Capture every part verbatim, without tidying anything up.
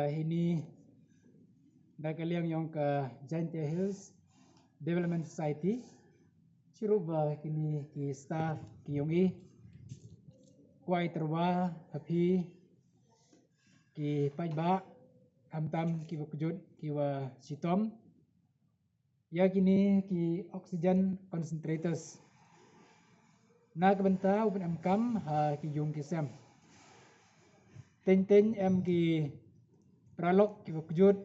Hini da ka liang yong ka Jaintia Hills Development Society, chirup ba kini ki staff ki yong i, kwai terwa hapi ki paidbah, khamtam ki wa kjut ki wa chitom. Ya kini ki oxygen concentrators na ka bynta u pynemkam ha ki yung ki sem. Teng teng em ki paralok ki wa kjut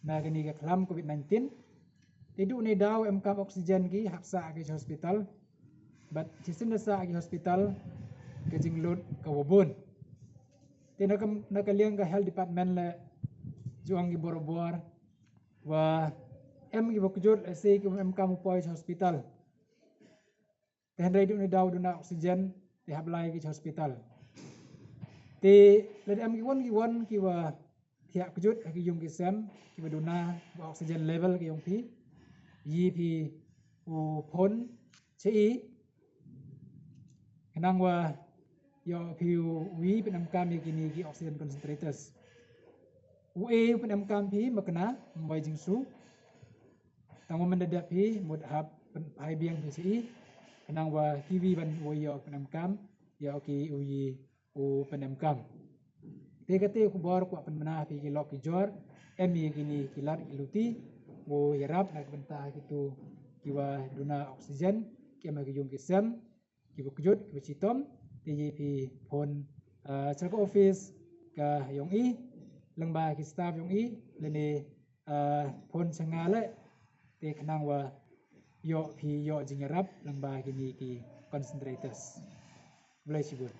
na kini ka khlam covid nineteen. Te du ne daw em kam oxygen ki hap sah ki hospital. Bad chisien da sah ki hospital ka jinglut ka wa bun. Te na ka, na ka liang ka health department le jong ki borobor wa em ki wa kjut le se ki em kam u poi hospital. Te hynrei du ne daw duna oxygen te hap lai ki hospital. Te le em ki wan ki wan ki wa thiah kjut ha ki yung ki sem ki wa duna wa oxygen level ki yong phi. Yi phi u phone che i khnang wa yoh phi u wi pynemkam ya kini ki oxygen concentrators. U e u pynemkam phi makna mbai jingsu. Tang wa manda dep phi mut hap pynphai biang phi che i khnang wa ki wi ban wa yoh pynemkam yoh ki u yi u pynemkam. Te kate u khubor kwah pynmana phi ki lok ki jor em i kini ki lad ki luti u yarap na ka bynta kitu ki wa duna oxygen ki em ha ki yung ki sem ki wa kjut ki wa chitom. Te yi phi phone cha ka office ka yong i lyngba ki staff yong i lane phone cha nga le te khnang wa yoh phi yoh jingyarap lyngba kini ki concentrators. Khublei shibun.